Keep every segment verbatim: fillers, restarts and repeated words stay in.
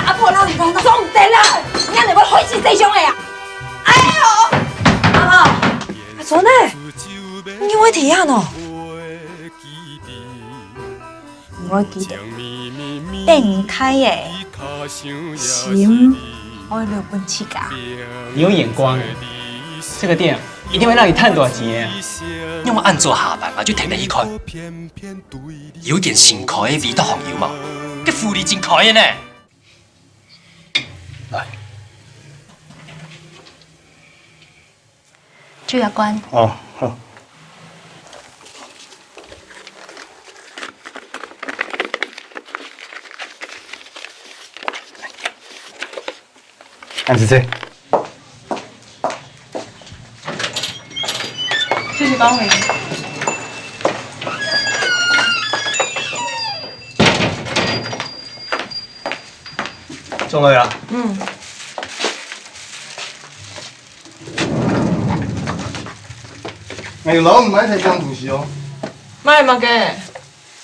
阿婆，老人家，總得啦，你恁樣會害死細兄弟啊！哎喲，阿婆，阿孫呢？你會這樣哦？毋會記得，等待个心愛留分自家。你有眼光，這個店一定會讓你賺大錢的。你有恁早下班嘛，就跈等去看。有點新開的味道，好有無？這狐狸精開的呢！來。 就要關。哦，好。恁仔細。謝謝光臨。上來啊。嗯。 哎喲，老母買太多東西哦。買麼个？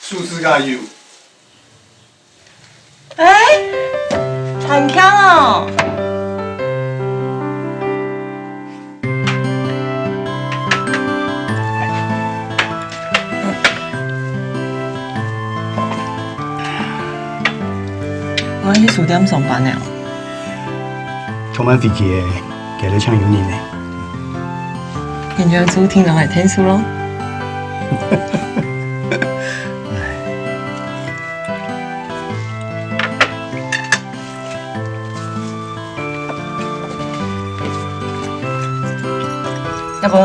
樹枝加油。哎，還強哦！𠊎去書店上班了。 昨暗回去个，該來請有人呢。人家注定攏愛𢯭手咯。要不，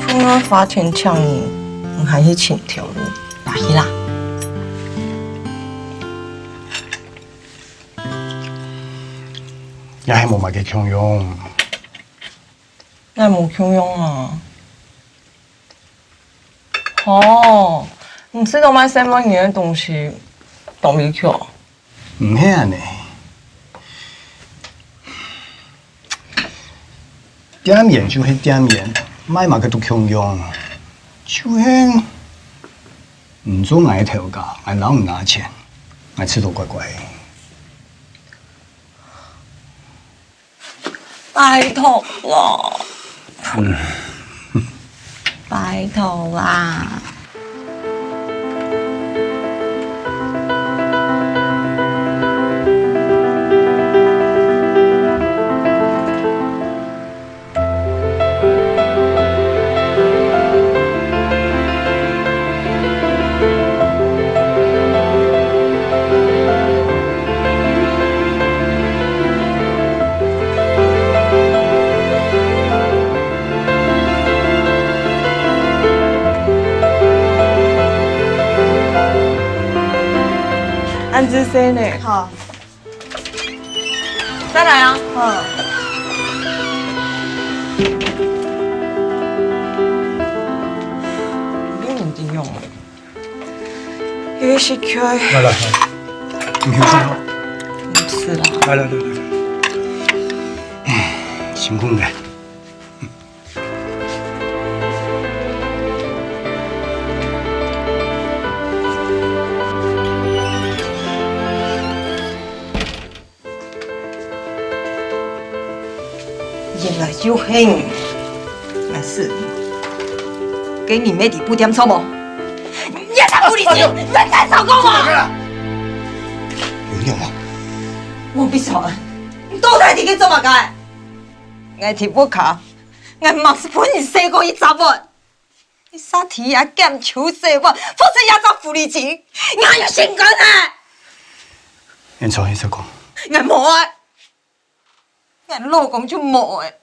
分𠊎花錢請你，你還去尋條路，打去啦！也係無麼个共樣。哪無共樣啊？ 哦，你知道買三萬元个東西當無效？毋係恁呢。店員就係店員，賣麼个都共樣。就係你做𠊎頭家，𠊎摎你拿錢，𠊎自家乖乖。 拜託咯，拜託啦！ 恁仔細呢。好。 再來啊。好。有問題用啊。有一些缺。來來來，你先坐。毋使啦。來來來來來。辛苦你。 原來就係你，阿四，該你乜在布店做麼？你也在屋裡去，你在幹什麼？有用嗎？王必成，你到底在該做麼个？𠊎在屋下，𠊎毋係分你細過一隻啵？ 你煞在這撿手細碗，付出這隻狐狸精，你還有心肝啊？𠊎轉去再講。𠊎無愛，𠊎老公就無愛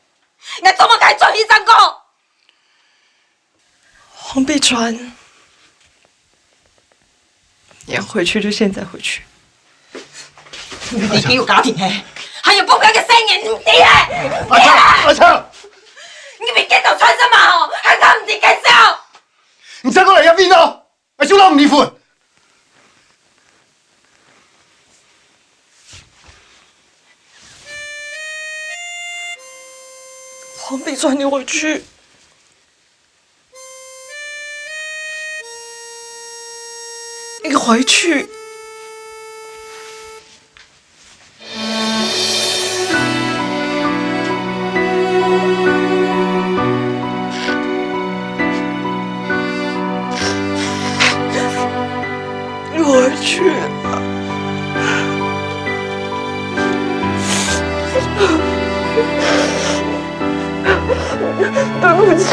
，𠊎做麼个轉去再講？黃碧川，你要回去就現在回去。 你自家有家庭嘿，還有寶貝个細人，你知嘿？阿強，阿強，你比佢都穿什麼吼？還敢毋知介紹？你再過來也變咯，𠊎就摎你離婚。我没穿牛回去，你回去。 我去了。对不起。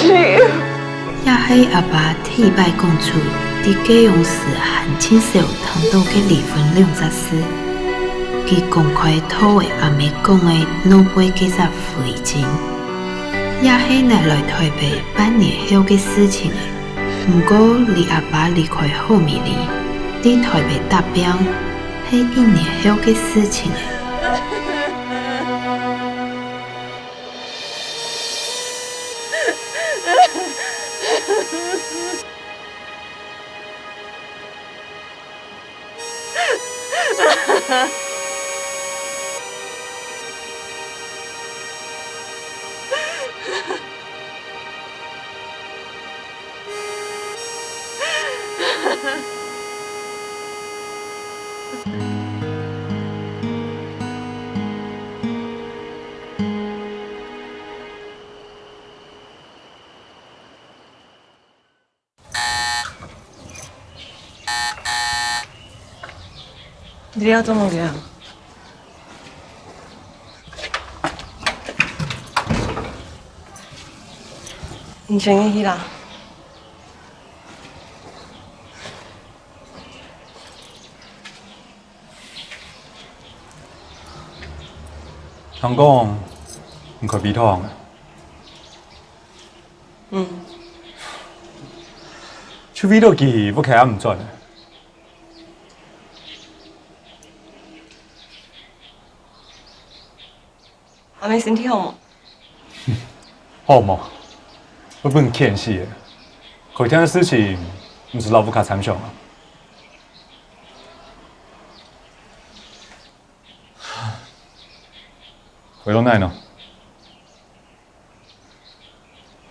這係阿爸第一擺講出在家用時還盡少談到个離婚兩隻字。佢公開討个阿姆講个老輩該隻 回應，也係𠊎來臺北半年後个事情了。毋過離阿爸離開好美麗，在臺北打拚，係一年後个事情了。 你要做麼个啊？你先入去啦。聽講，你開陂糖啊？ 嗯。就為著佢，屋下也毋轉了。阿姆身體好無？好無？會分你譴死个。開店个事情，毋使摎屋下參詳啊。 回到哪呢？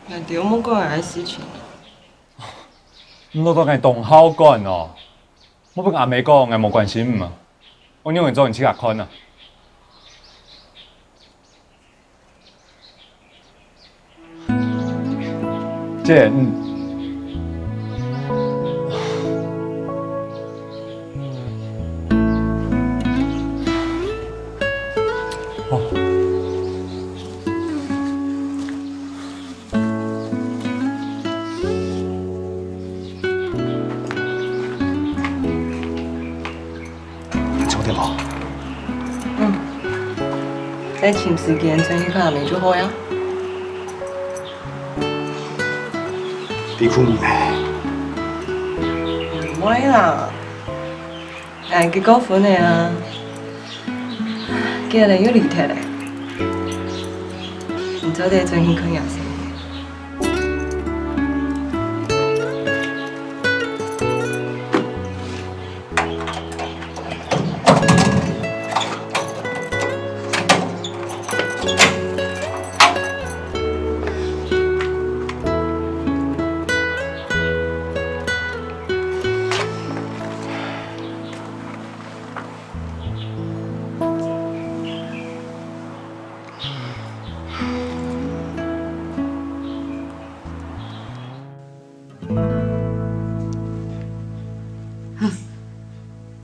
那你有無講𠊎个事情？你老豆𠊎當好管哦！莫分阿姆講𠊎無關心你啊！𠊎仰會做你自家看啊！ 姐，嗯。哦。 充電寶。嗯，再尋時間轉去看阿姆就好呀。離婚了沒？毋會啦，𠊎結過婚了啊，結了又離忒了。你做得轉去看若細。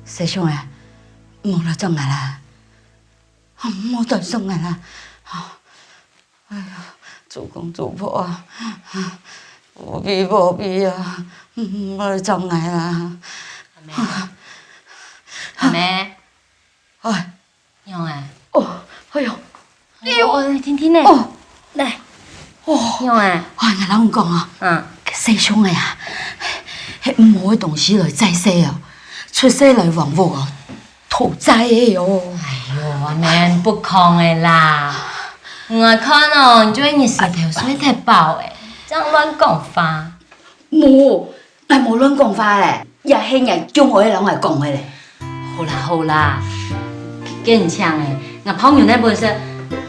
細兄啊，莫來撞𠊎啦！莫來撞𠊎啦！哎呀，做公做婆啊，無比無比啊，莫來撞𠊎啦！阿姆，阿姆，哎， 仰仔？哦，哎喲，哎喲，定定仔。哦，來，哦，仰仔？哎，𠊎摎你講啊，嗯，該細兄仔啊，係無个東西來載細哦，出世來旺福哦，討債个哦。哎喲，阿姆，毋好講个啦，𠊎看哦，你就係日時頭睡忒飽仔，正亂講話。無， 𠊎無亂講話咧，這係若中學个摎𠊎講个咧。好啦好啦，緊請欸，𠊎泡牛奶分你食，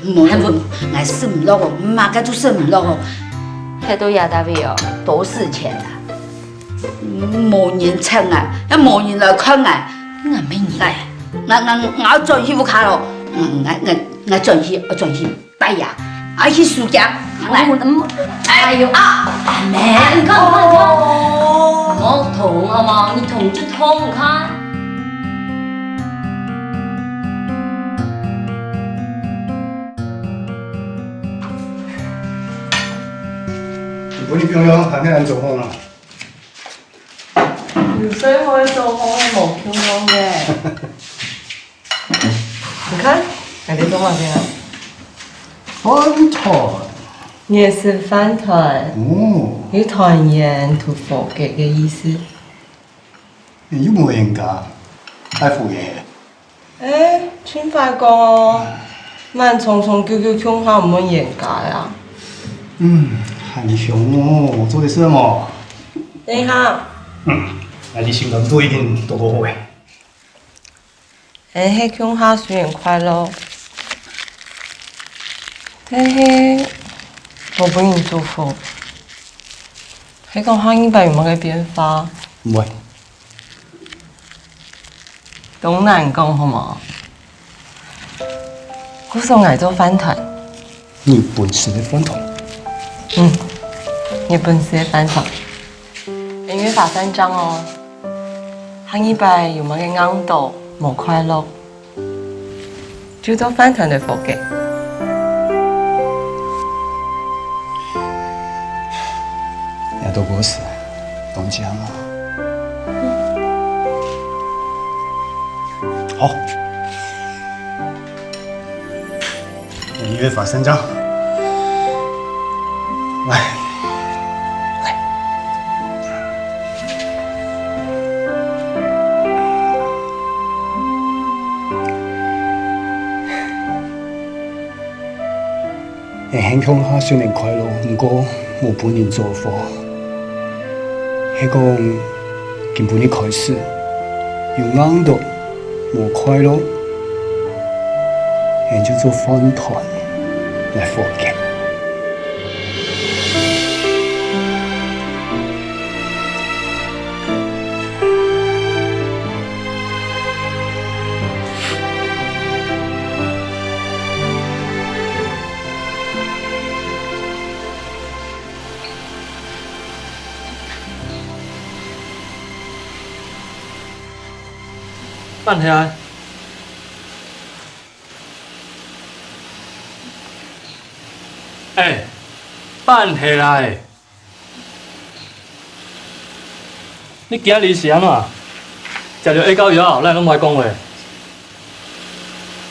無，𠊎食毋落哦，麼个都食毋落哦。該都也大位哦，都係錢啊。無人請啊，也無人來看啊，𠊎乜人來，𠊎𠊎𠊎愛轉去屋下咯，𠊎𠊎𠊎轉去，愛轉去拜爺，愛去收驚，來。哎喲啊，哎，你看你看你看，莫動好無？你動就動，你看。 你分你朋友還係恁做好呢？有細妹做好無共樣个。你看，𠊎兜做麼个啊？飯糰。你也係飯糰。哦。有團圓同和解个意思。你又無冤家，愛和解。 欸，盡壞講哦，麼人長長久久共下毋會冤家啊？嗯，還香哦，做得食無？等一下。嗯，𠊎知心肝肚已經堵到好咧。欸，係共下雖然快樂，但係無分人祝福。係講下二擺有麼个變化？毋會。 當難講好無？故所𠊎做飯糰。你本身个飯糰？嗯，你本身个飯糰。因為發散仗哦，下二擺有麼个硬著，無快樂， 就做飯糰來和解。也都過時，當正哦。好。你越發生张。来。 恩兄下新年快樂，毋過無分人祝福。係講，今晡日開始，有硬著，無快樂，恩就做飯糰來和解。 放下来。 欸，放下來！你今日是按怎？食著啞口藥，哪會攏毋愛講話？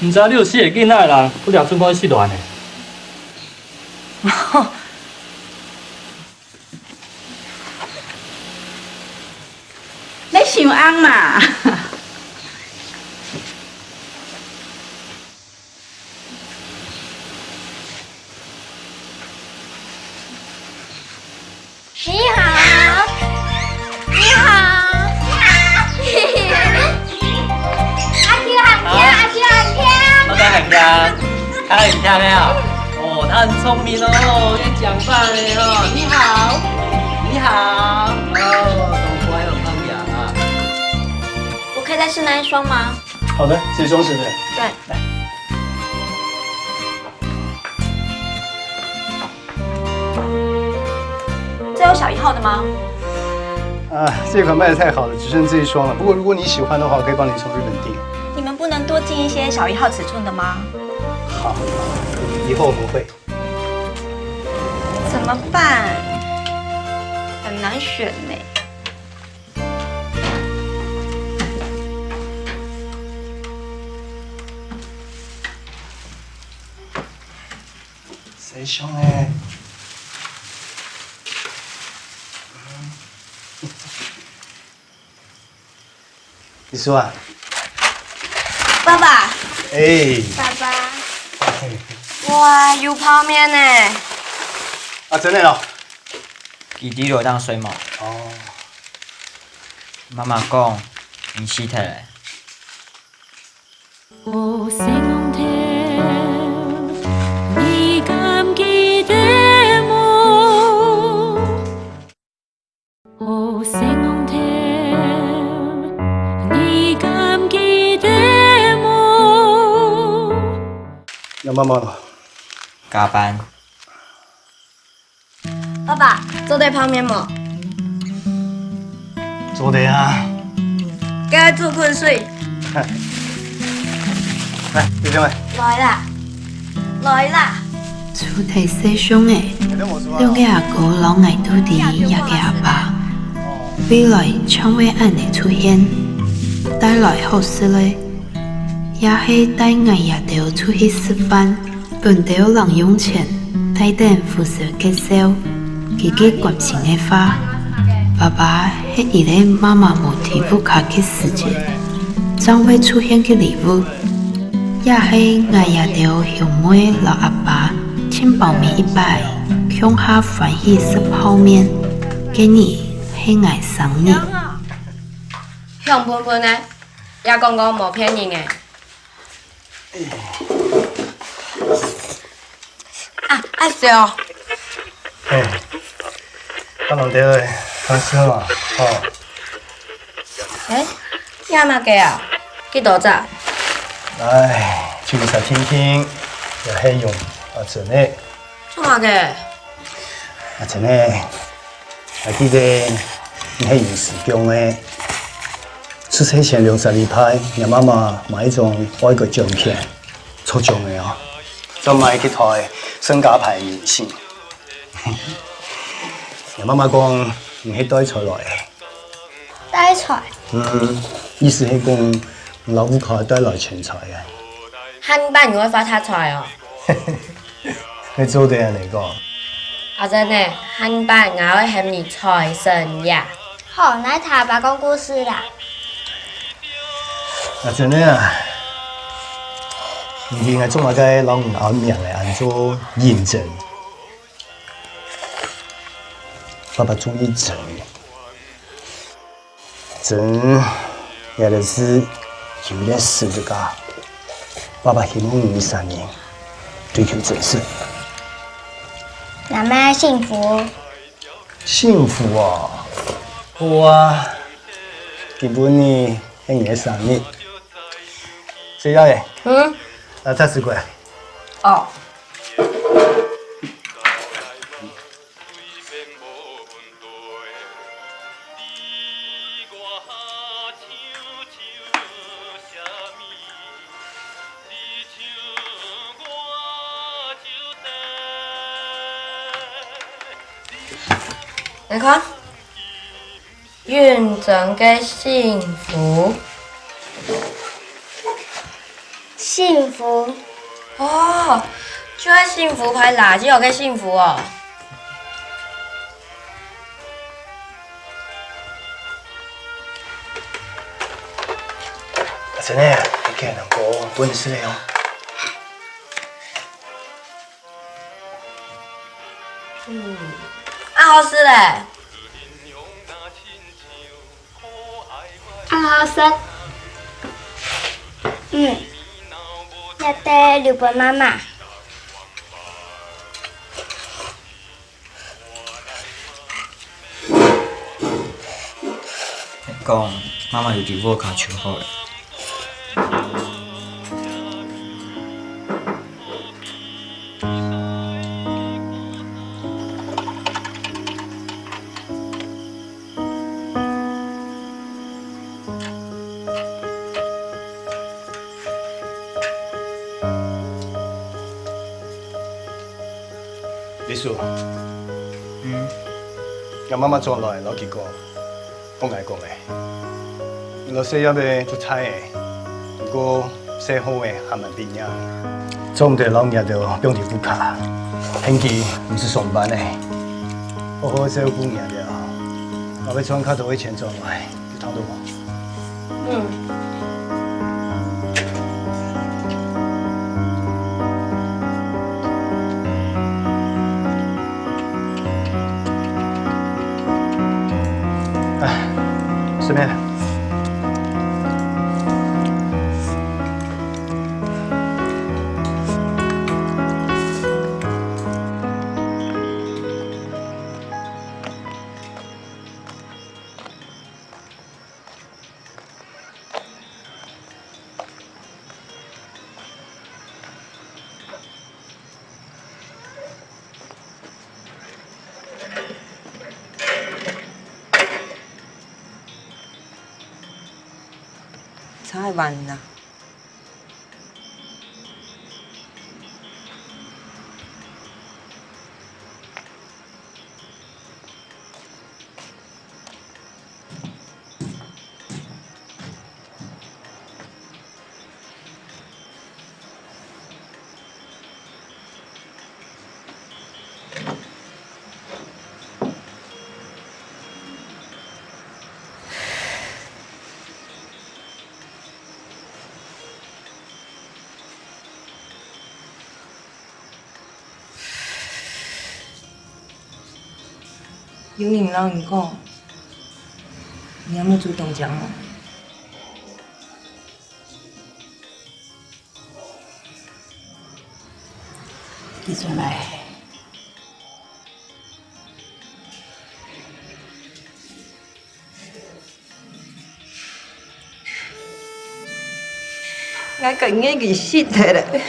毋知你有四个囡仔的人，閣掠出去失戀的。 你想翁嘛？你好，你好，你好。阿Q，阿Q，阿Q，阿Q。老板很香。 他很漂亮哦。哦，他很聰明哦，會講話的哦。你好，你好。哦，好乖哦，胖雅啊。我可以再试那一双吗？好的，这双是不是？对。来。这有小一号的吗？啊，这款卖得太好了，只剩这一双了。不过如果你喜欢的话，我可以帮你从日本订。你们不能多进一些小一号尺寸的吗？ 好，以后我们会。怎么办？很难选呢。谁凶哎？ 你说啊？爸爸。哎。爸爸。哇，有泡面呢。啊，真的哦。佢在樓頂睡目。哦。媽媽講，你死忒了。媽媽呢？加班。爸爸，做得泡麵無？做得啊。該愛煮滾水。來，弟兄們。來啦，來啦。 除忒細相仔，兩個阿哥摎𠊎都知這個阿爸，未來將會恁仔出現，帶來好食个，也係帶𠊎這兜出去食飯，分兜零用錢，帶等胡鬚結銷，幾句關心个話。爸爸係一個媽媽無在屋下个時節，正會出現个禮物。 也係𠊎這兜兄妹摎阿爸盡飽暝一擺，共下歡喜食泡麵。該日係𠊎生日。香噴噴个，也講講無騙人个。啊，愛笑哦。嘿，阿龍爹，當時嘛，吼。欸，這麼个啊？幾多隻？唉，就一隻定定，也係用阿珍个。做麼个？阿珍个，𠊎記得你係用時光个。出世前兩隻禮拜，若媽媽買一張外國獎券， 抽獎个哦，正買一台身價排明星。𠊎媽媽講，你係帶財來个。帶財？嗯，意思係講，你摎屋下帶來錢財个。下擺你會發大財哦。你做得恁樣講。阿珍呢，下擺𠊎會喊你財神爺。好，𠊎聽阿爸講故事啦。 阿珍啊，你知𠊎做麼个摎你安名來安做認真？爸爸中意珍。珍，也就是有點死這個。爸爸希望你三人追求真實。咱們幸福。 幸福哦。好啊，今晡日係你个生日。細阿仔，嗯？啊，大師哥。哦。 你看，認真个幸福。幸福。哦，就係幸福牌蠟燭个幸福哦。 阿珍啊，你今日能夠分你食个哦。嗯，恁好食咧。恁好食。嗯，這兜留分媽媽。 講，媽媽有在屋下就好了。 李叔，嗯？𠊎媽媽轉來摎佢講，同𠊎講个，你細阿仔做大个，毋過細號仔還吂畢業，做毋得摎若兜放在屋下，喊佢毋使上班个，好好照顧若兜，𠊎會賺較多个錢轉來。 有聽到無？嗯。哎，順便。萬啊！ 有人摎你講，你還無主動講哦。佢轉來。 𠊎甘願佢死忒咧。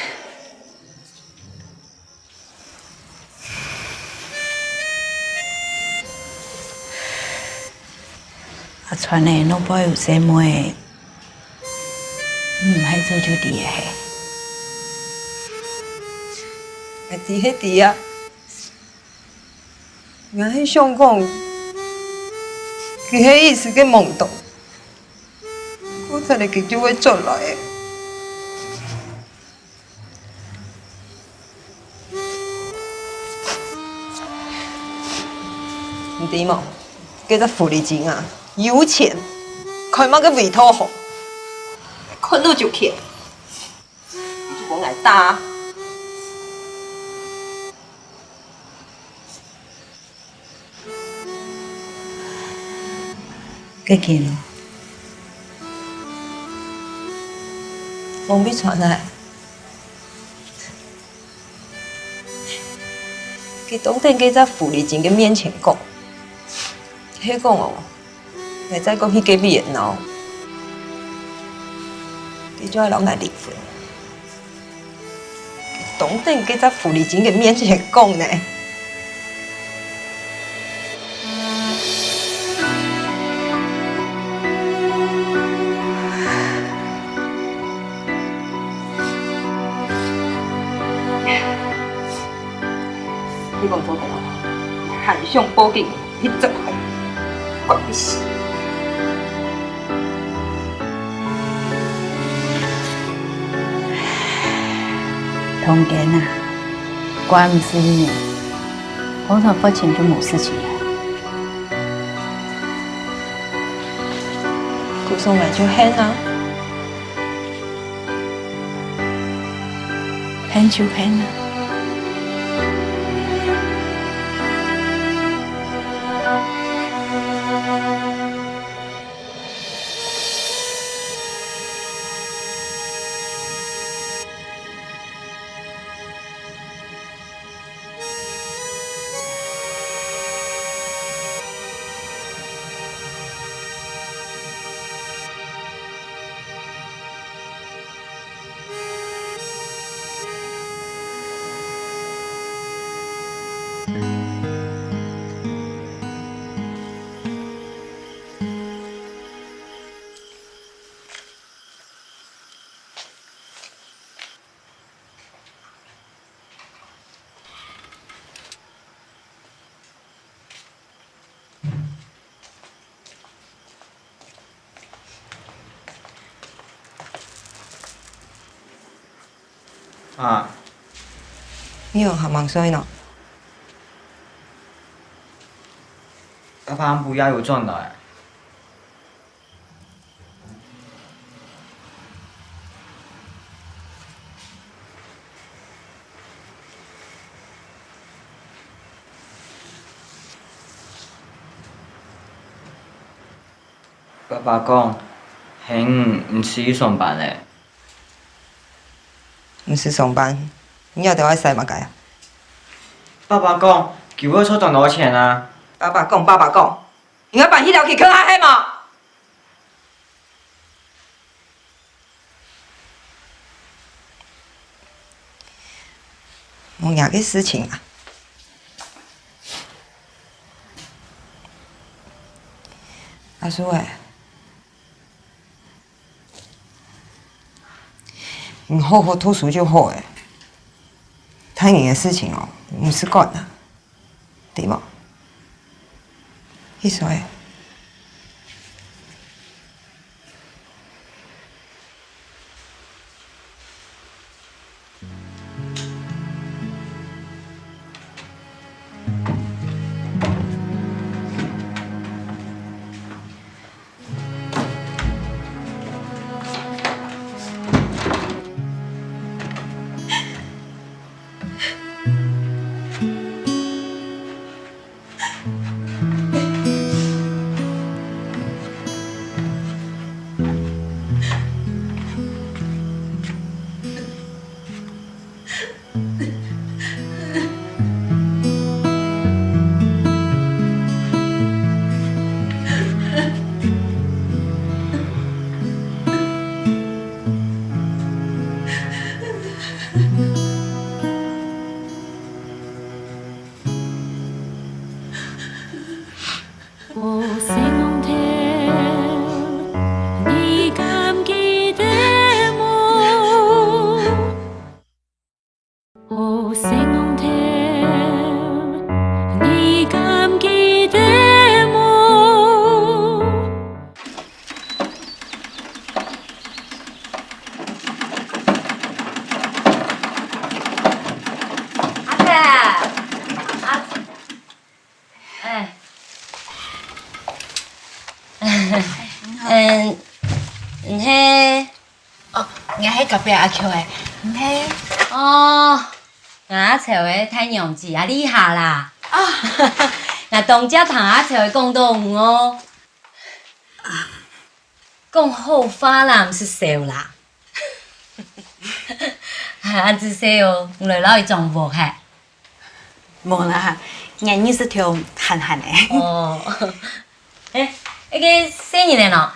阿川仔，若背有細妹，你毋係早就知个係？𠊎知係知啊。 𠊎係想講，佢係一時个懵懂，過忒咧佢就會轉來个。你知無？該隻狐狸精啊，有錢，開麼个圍頭行，看著就譴，你就分𠊎打。 該間哦，風被傳來，佢當等該隻狐狸精个面前講，係講哦， 𠊎再過去該位鬧，佢就愛摎𠊎離婚。當等該隻狐狸精个面前講呢。 你講做得啊，還想報警，你真壞，關你事。通姦啊，關毋死人，通常罰錢就無事情了。故所𠊎就喊啊。 喊就喊啊。啊。你仰還吂睡呢？爸爸暗晡夜有轉來。 爸爸講，喊你毋使上班咧。毋使上班，你這兜愛使麼个啊？爸爸講，佢會賺當多錢啊。爸爸講，爸爸講，你愛搬去了佢鄉下係無？ 無這个事情啊。阿叔欸，你好好讀書就好了。大人个事情哦，毋使管啊，對無？去睡。阿姐，阿，哎，嗯，你係？哦，𠊎係隔壁阿喬个，你係？哦，𠊎阿超个大娘子阿麗霞啦。啊，𠊎當遽聽阿超个講到你哦。 講好話啦，毋使愁啦。恁仔細哦，你來摎佢裝屋係？無啦，𠊎意思就閒閒仔。哦，欸，該個細人仔呢？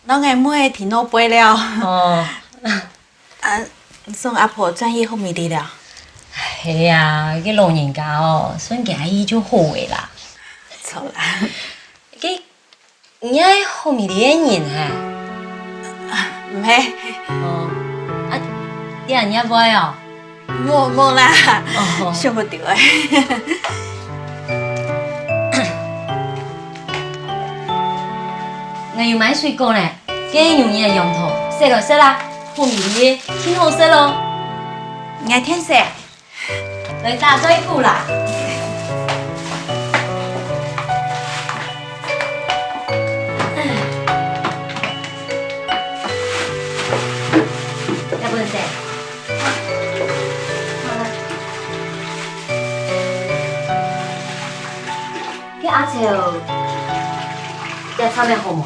摎𠊎妹仔在外背了。哦。啊，送阿婆轉去福美里了。係啊，該老人家哦，順佢意就好仔啦。著啦。該 你係福美里个人係？毋係。哦，啊，你也會哦？無，無啦，哦。想毋到欸。𠊎有買水果呢，該牛奶个羊駝，食來食啦，福美里个，盡好食咯。𠊎𢯭食。 來打嘴鼓啦。愛分你食。好啦。該阿超，這餐个好無？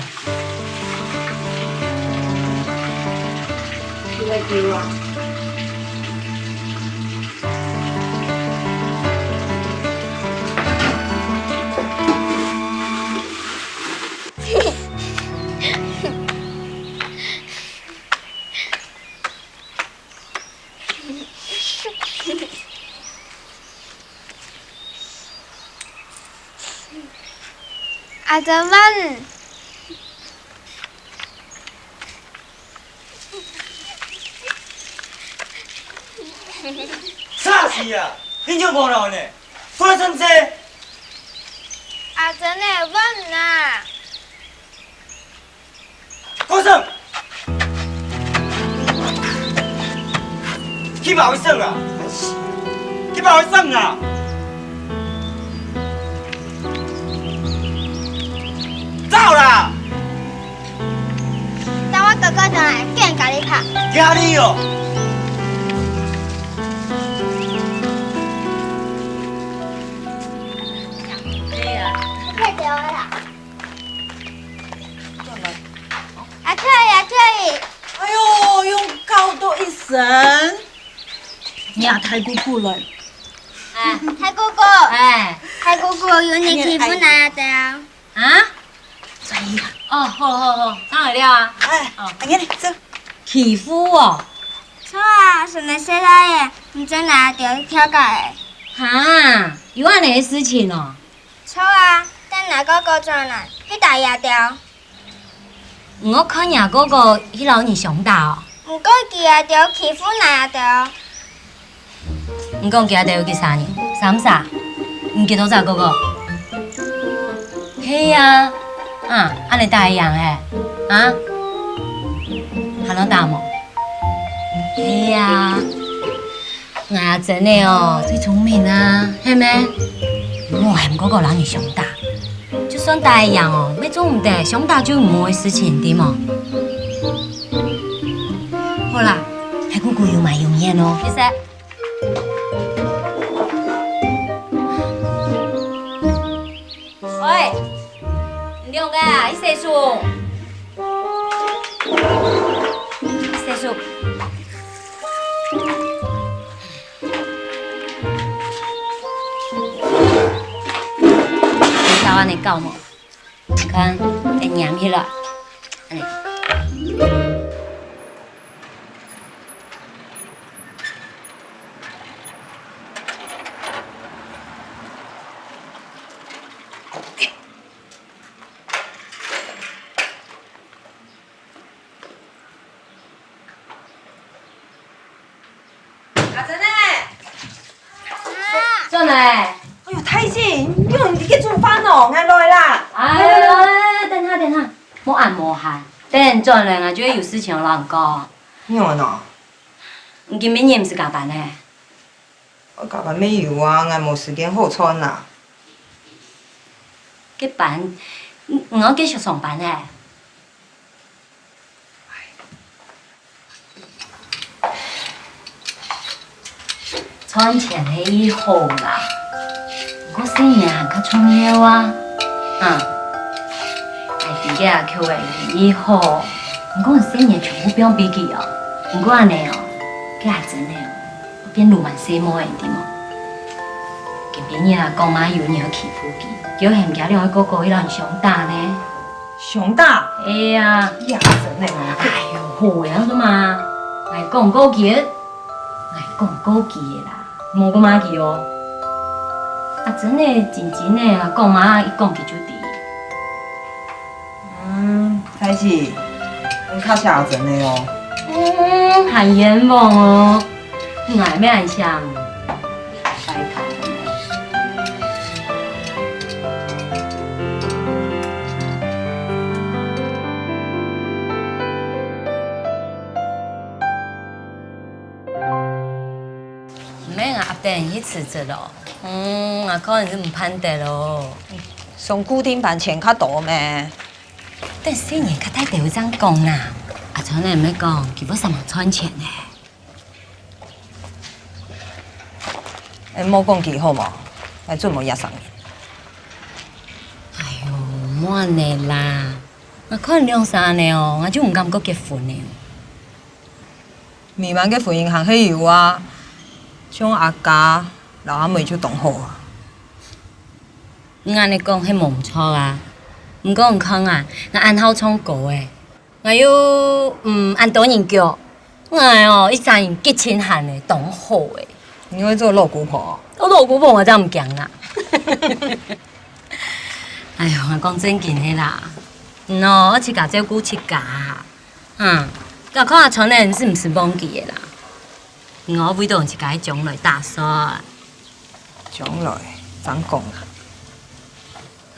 阿珍問：啥事啊？你又無了呢？發生事？阿珍个問啊！ 講聲！去包一聲啊！去包一聲啊！走啦！等我哥哥轉來，見人家己拍。家己哦！對啊。太久了啦。 阿翠，阿翠！哎喲，用搞到一身。呀，大姑姑來。哎，大姑姑！哎，大姑姑，有人欺負𠊎兜。啊？哦，好好好，上來了啊。哎，哦，恁樣呢，走。欺負哦？著啊，係你細大仔，你正拿著跳高个。哈，有恁樣个事情哦？ 著啊，等若哥哥轉來，去打佢兜。你愛看若哥哥去摎人相打哦？毋過佢兜欺負𠊎兜。你講佢兜有幾儕人？三儕？你幾多隻哥哥？係啊，啊，恁仔打會贏欸？啊？還愛打無？係啊，𠊎阿珍仔哦，最聰明啊，係咩？莫喊哥哥摎你相打。 就算打會贏哦，乜做毋得，相打就毋好个事情，知無？好啦，𠊎姑姑有買油煙哦。謝謝。喂，你兩個啊，去洗手。洗手。 你搞恁仔搞無？你看，會黏起來。恁仔。阿珍仔，轉來。哎喲，大姊，你仰毋在該煮飯哦？𠊎來啦。哎，等下，等下，莫恁無閒。等轉來，𠊎就有事情摎你講。仰般哦？你今晡日毋使加班呢？我加班乜有啊，𠊎無時間好轉啊。該班，你，你愛繼續上班呢？ 賺錢係異好啦，毋過細人還較重要啊。啊，𠊎知个啊，舅仔人異好，毋過細人全部放分佢哦。毋過恁仔哦，該阿珍仔哦，變鱸鰻細妹仔，知無？今晡日啊，講嘛有人愛欺負佢，佢還喊厥兩個哥哥去摎人相打呢。 相打？哎呀，呀，真个哦。哎喲，好个，做麼？𠊎講過佢，𠊎講過佢个啦，莫過罵佢哦。啊，真个，真真个，講嘛，一講佢就知。嗯，大姊，你較惜阿珍个哦。嗯，還冤枉哦。 𠊎乜恁想，拜託。毋係𠊎壓等去辭職咯。嗯，𠊎看你係毋盼得咯。上固定班錢較多咩？等細人較大兜正講啦。阿川仔毋係講，佢會煞猛賺錢呢。 你莫講佢好無？𠊎準無這儕人。哎喲，莫恁仔啦！𠊎看兩儕恁仔哦，𠊎就毋敢過結婚了。美滿个婚姻還係有啊，像阿嘉摎阿妹就當好啊。你恁仔講係無毋著啊，毋過你看啊，𠊎恁好唱歌仔， 𠊎又毋恁多人叫，𠊎哦，一儕人激情閒仔，當好仔。你會做老姑婆？做老姑婆𠊎正毋驚啊！哎喲，𠊎講正經个啦，你哦，愛自家照顧自家啊！啊，𠊎看阿川仔係毋係忘記了啦？你哦，為著自家个將來打算。將來正講啊。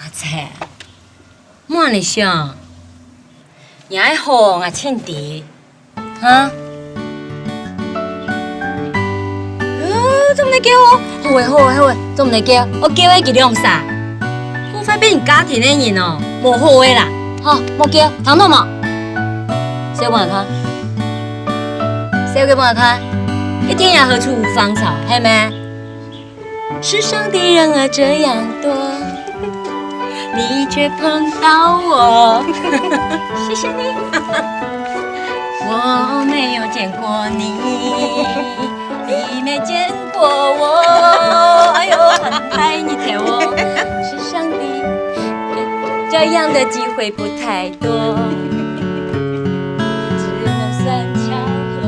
阿切， 莫恁仔想，若个好𠊎盡知，哈？呃，做毋得噭哦！好仔好仔好仔，做毋得噭，愛噭个佢兩儕。破壞別人家庭个人哦，無好个啦！好，莫噭，聽著無？笑分𠊎看，笑个分𠊎看，一天涯何處無芳草，係無？ 世上的人兒這樣多，你卻碰到我。謝謝你。我沒有見過你，你沒見過我。哎喲，很嗨，你跳哦。世上的這樣的機會不太多，只能算巧合。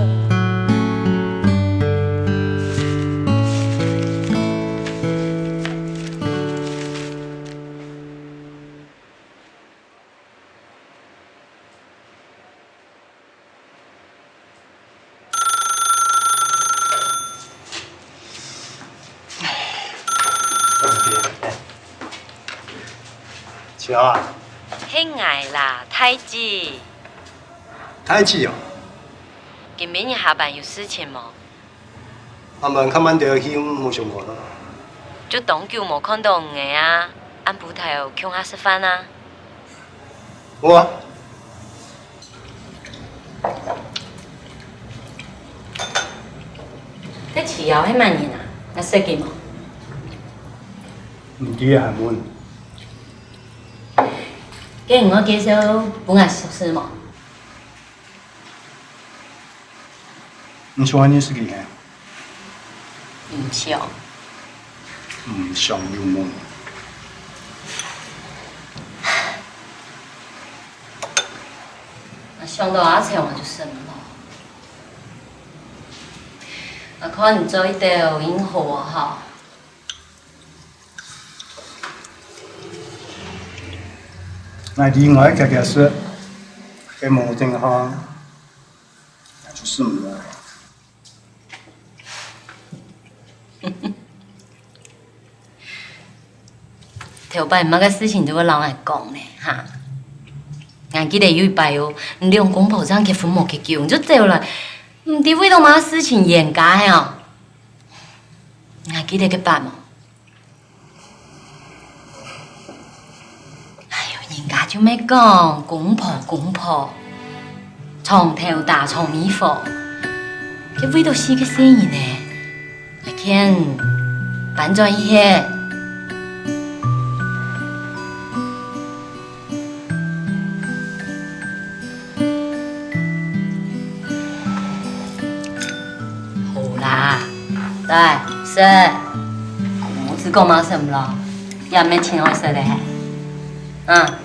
有啊。係𠊎啦，大姊。大姊哦。今晡日下班有事情無？下班較慢兜去，無相干啊。就當久無看著你啊，暗晡頭共下食飯啊。無啊。 該徐瑤係麼人啊？你識佢無？毋知還問。該你愛介紹分𠊎熟識無？你想愛認識佢係？ 毋想。毋想又問。𠊎想著阿秋，𠊎就心囉。𠊎看你做一兜已經好啊哈。𠊎另外一個解釋，係無正好，𠊎就心囉。 頭擺麼个事情都會摎𠊎講呢，哈？𠊎記得有一擺哦，你兩公婆正結婚無幾久，你就走了，毋知為著麼个事情冤家係哦？𠊎記得該擺無？ 哎喲，人家就乜講公婆公婆，床頭打床尾和，該為著四個細人呢，𠊎勸搬轉一歇。 好啦，來，食。公子哥嘛食毋落，也毋係盡好食个。啊。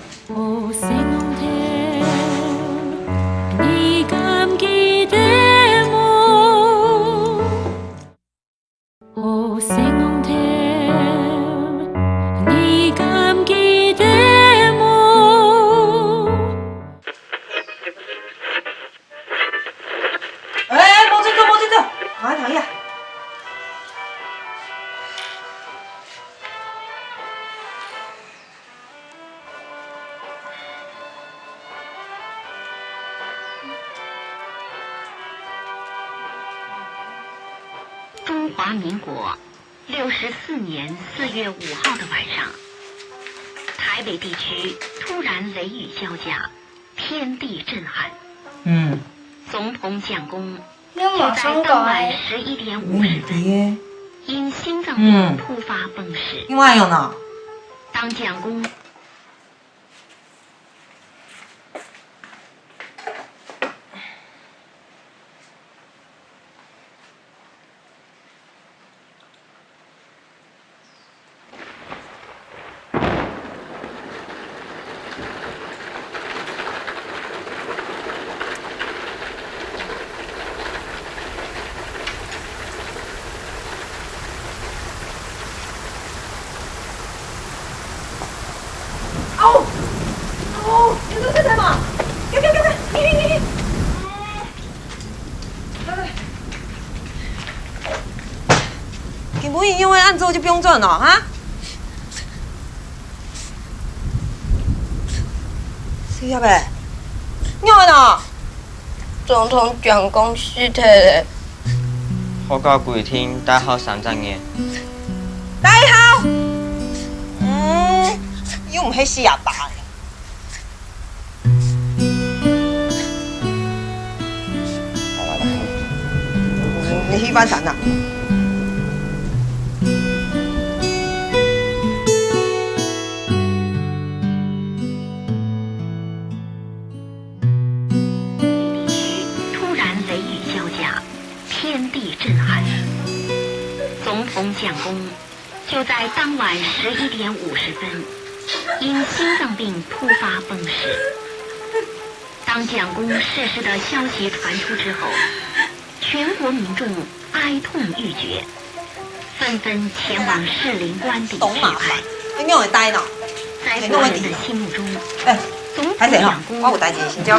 哎，莫走，莫走，莫走，行啊，行啊。 中华民国六十四年四月五号的晚上，台北地区突然雷雨交加，天地震撼。嗯。总统蒋公就在当晚十一点五十分，因心脏病突发崩逝。另外有呢。当蒋公 哦，哦，你做啥嘛？快，快，快，快，你，你，你，你。 今晡日仰會恁早就放轉了，哈？水葉仔，仰會呢？總統蔣公死忒了。學校規定戴孝三十日。戴孝？嗯，又毋係死阿爸了。 你去搬山啊？突然雷雨交加，天地震撼。总统蒋公 就在当晚十一点五十分，因心脏病突发崩逝。当蒋公逝世的消息传出之后，全国民众哀痛欲绝，纷纷前往士林官邸祭拜。在所有人的心目中，总统蒋公不仅是一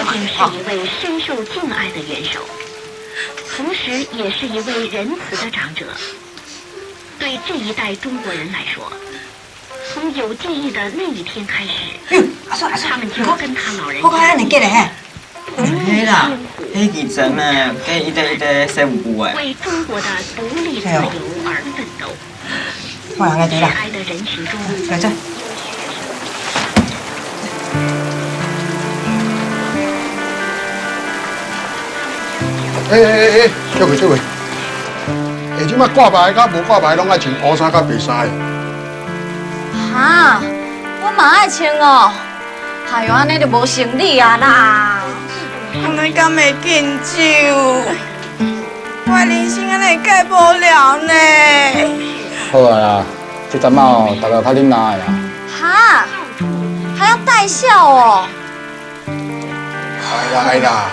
位深受敬爱的元首，同时也是一位仁慈的长者。 对这一代中国人来说，从有记忆的那一天开始，哟，阿叔，阿叔，他们就跟他老人一样，你看，我看恁个咧，嘿。毋係啦，係佢真个，該一垤一垤細烏龜誒。为中国的独立自由而奋斗。係哦。好啦，𠊎知啦。悲哀的人群中，來，走。欸欸欸欸，小鬼小鬼。欸，這擺掛牌佮無掛牌攏愛穿烏衫佮白衫誒。 哈，我嘛愛穿哦。哎喲，恁呢就無成理啊啦！恁呢敢會敬酒？我的人生恁呢會蓋無聊呢。好啊啦，這陣仔哦，大家較忍耐啊。哈，還要戴孝哦？ 哎啦哎啦，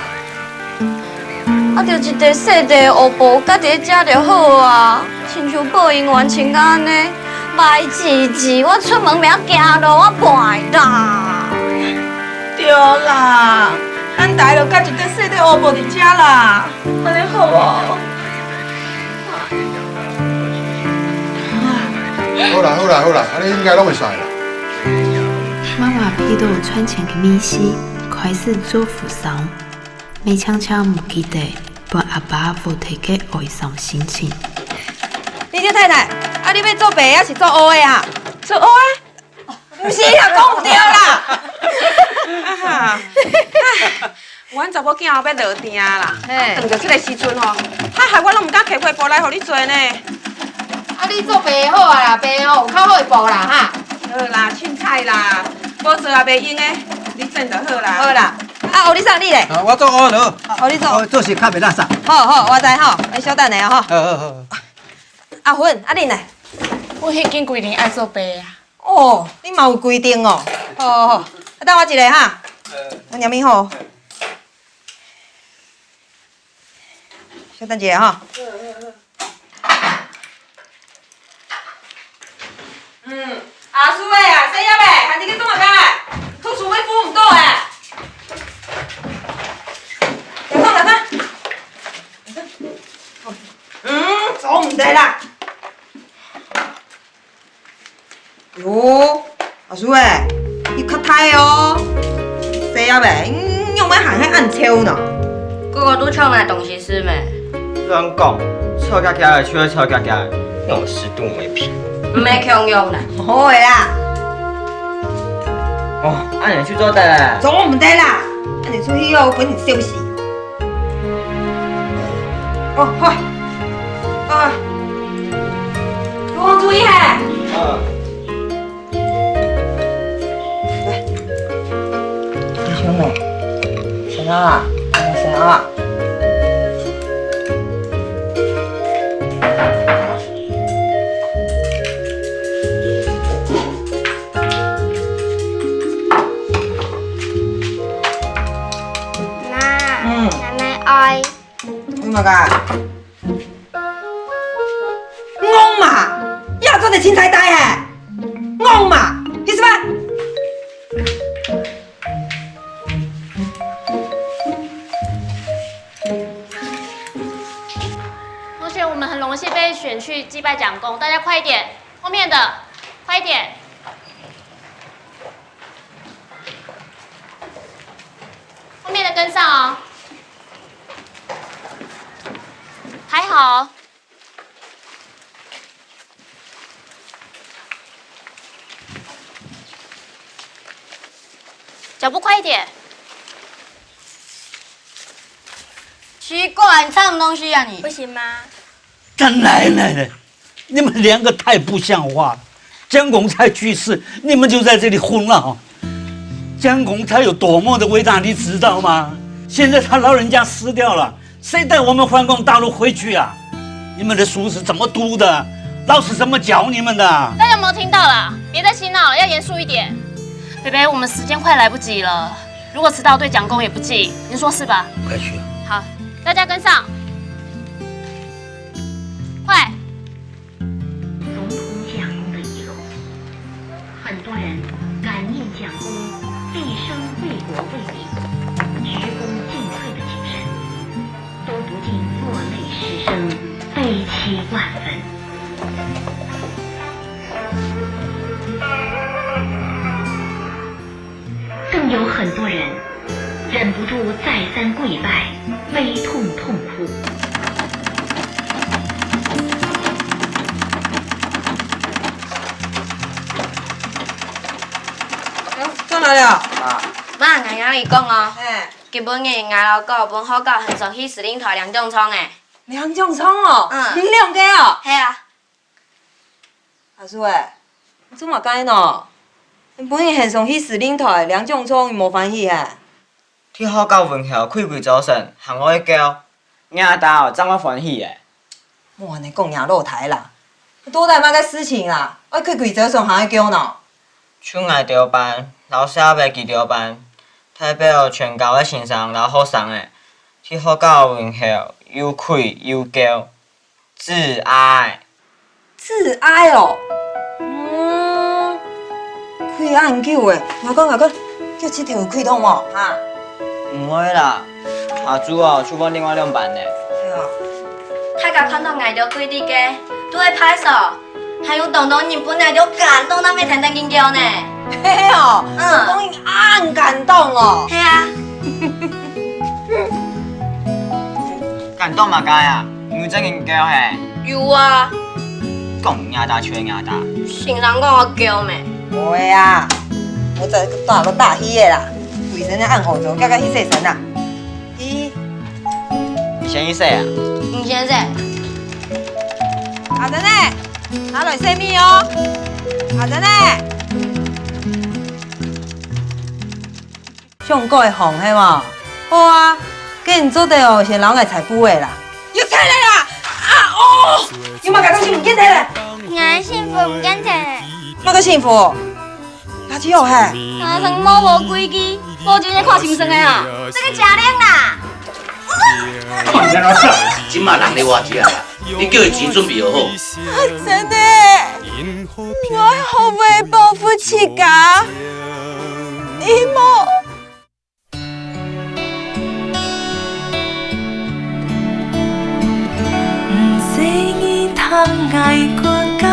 啊，就一塊細塊的烏布，掛佇遮就好啊。親像報應完成甲按呢，歹滋滋，我出門袂曉行路，我袂啦。對啦，咱大家就掛一塊細塊烏布佇遮啦，按呢好無？ 好啦好啦好啦，恁呢應該攏會使啦。媽媽鼻到賺錢个秘辛，開始做服裝，乜常常毋記得分阿爸烏忒个哀傷心情。你這太太，啊，你欲做白的抑是做烏的啊？做烏的。 毋是啦，講毋對啦。啊哈，啊，阮查某囝後尾落定啦，嘿。等到這个時陣吼，啊害我攏毋敢提花布來予你做呢。啊，你做白好啊啦，白哦，有較好个布啦哈。好啦，凊彩啦，無做也袂用的，你剪就好啦。好啦，啊，予你送你咧。啊，我做烏的。哦，你做。我做是較袂垃圾。好好，我知吼，你小等下哦吼。好好好。阿芬，啊你呢？我彼間規定愛做白啊。 哦，你嘛有規定哦。好好好，啊，等我一下哈。我念你吼。小等一下哈。嗯，阿叔的啊，細葉的，還佇該做麼个？讀書會赴毋到欸。來看，來看。嗯，做毋得啦。 喲，阿叔欸，你較大哦，細葉欸，你仰會還係恁醜呢？哥哥都搶來東西是咩？亂講，臭痟痟个就係臭痟痟，仰有適度無品。毋係共樣啦。好个啦。哦，恁樣就做得咧。做毋得啦，恁樣出去哦，分人笑死。 哦，好。啊，路項注意嘿。嗯。來。弟兄們，先啊，先啊。媽，嗯。奶奶愛。 你麼个？戇嘛，也做得清彩呆嘿！戇嘛，去食飯。同學，我們很榮幸被選去祭拜蔣公，大家快一點，後面的，快一點。 後面的跟上哦。排好。腳步快一點。奇怪，你唱什麼東西啊你？不行嗎？真來了。 你們兩個太不像話了。蔣公才去世，你們就在這裡混了哈。蔣公他有多麼的偉大，你知道嗎？現在他老人家死掉了，誰帶我們反攻大陸回去啊？你們的書是怎麼讀的？老師怎麼教你們的？大家有沒有聽到啦？別再嬉鬧了，要嚴肅一點。北北，我們時間快來不及了，如果遲到對蔣公也不敬，您說是吧？快去啊。好，大家跟上。 快！总统蒋公的遗容，很多人感念蒋公毕生为国为民，鞠躬尽瘁的精神，都不禁落泪失声，悲戚万分。有很多人忍不住再三跪拜，悲痛痛哭。轉來了。媽，𠊎摎你講哦，今晡日𠊎摎哥分學校喊上去司令台領獎狀誒。領獎狀哦？嗯。你兩個哦？係啊。 阿叔誒，你做麼个呢？你分人喊上去司令台領獎狀，你無歡喜誒？在學校門口跪跪朝晨，還愛噭，若兜正會歡喜誒。莫恁樣講若老弟啦，到底麼个事情啦？愛跪跪朝晨還愛噭呢？就𠊎兜班，摎社會佢兜班，代表全校个先生摎學生誒，在學校門口又跪又噭。 致哀。致哀哦？嗯，跪恁久誒，𠊎講𠊎講，腳趾頭有跪痛無？哈？毋會啦，阿珠哦，就換另外兩班咧。係哦。大家看著𠊎兜跪在該，都會拍手，還有當多人分𠊎兜感動到乜停停緊噭呢。係哦，嗯。講你恁感動哦。係啊。 感動麼个啊？你有正經噭係？有啊。講若兜就係若兜。先生講𠊎噭咩？毋會啊，𠊎再打个打氣个啦，衛生間恁好做，遽遽去洗身啦。去。你先去洗啊？你先洗。阿珍呢？拿來洗米哦。阿珍呢？ 想改行係無？好啊，該你做得哦，先摎𠊎裁布仔啦。又忒來啦！啊哦！你麼个東西毋見忒咧？𠊎个信封毋見忒咧。麼个信封？垃圾哦嘿！𠊎承蒙無規矩，無注意看先生个啊。這個假靚啦！看你按怎笑，這馬人咧活著啊！ 你叫伊錢準備好好。阿珍呢？𠊎學會保護自家，你無。毋使你聽𠊎國家，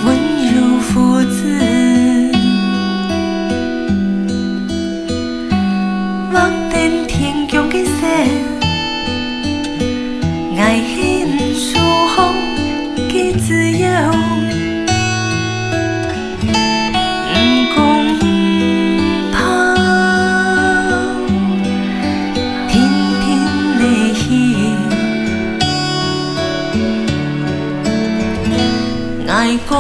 溫柔父子。 畫等天降个雪，𠊎係你手項个自由。毋講毋怕，定定來去。𠊎講